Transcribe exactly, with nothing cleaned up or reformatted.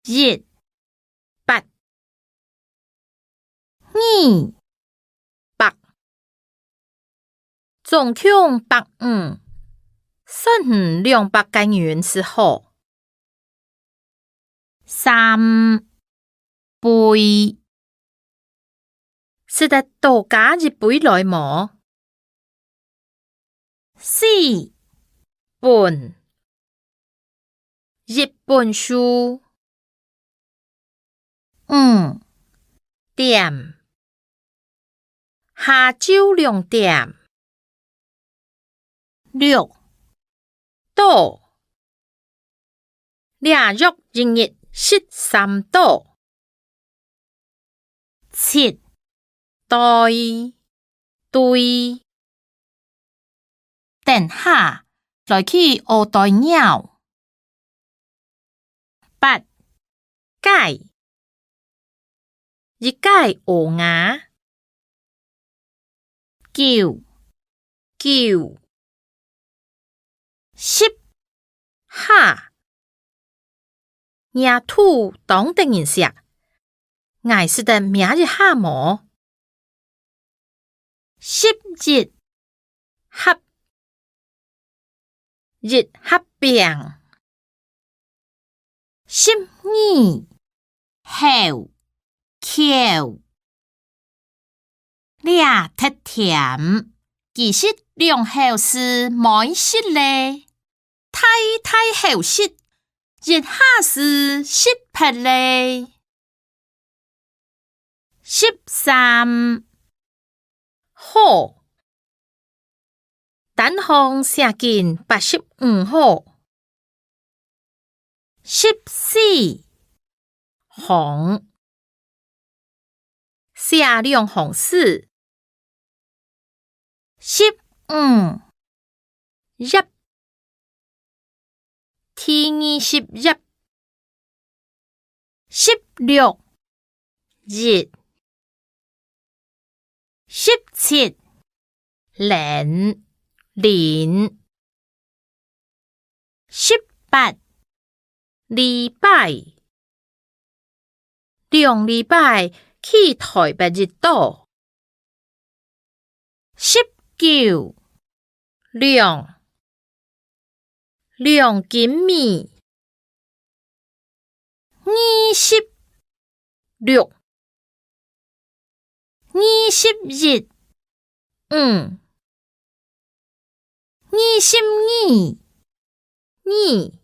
一、八、二、百，總共百五，算你兩百個銀就好。三、杯，使得多加一杯來無？四、本，一本書。五、點，下晝兩點。六、到，這約一日食三到。七、對，對。等下，來去屙袋尿。八、解，一解屙牙。九、九、十、下，若肚當得人惜，𠊎使得摸一下無？十一、合，一合餅。十二、口，口。這忒甜，其實兩口就無食咧。大大口食，一下就食忒咧。十三、號，單項寫緊八十五號。十四、行，寫兩行字。十五、頁，第二十頁。十六、一。十七、輪，輪。十八、禮拜。 兩禮拜去臺北一到。十九、兩，兩斤米。二十、六。 二十一、五。二十二、二。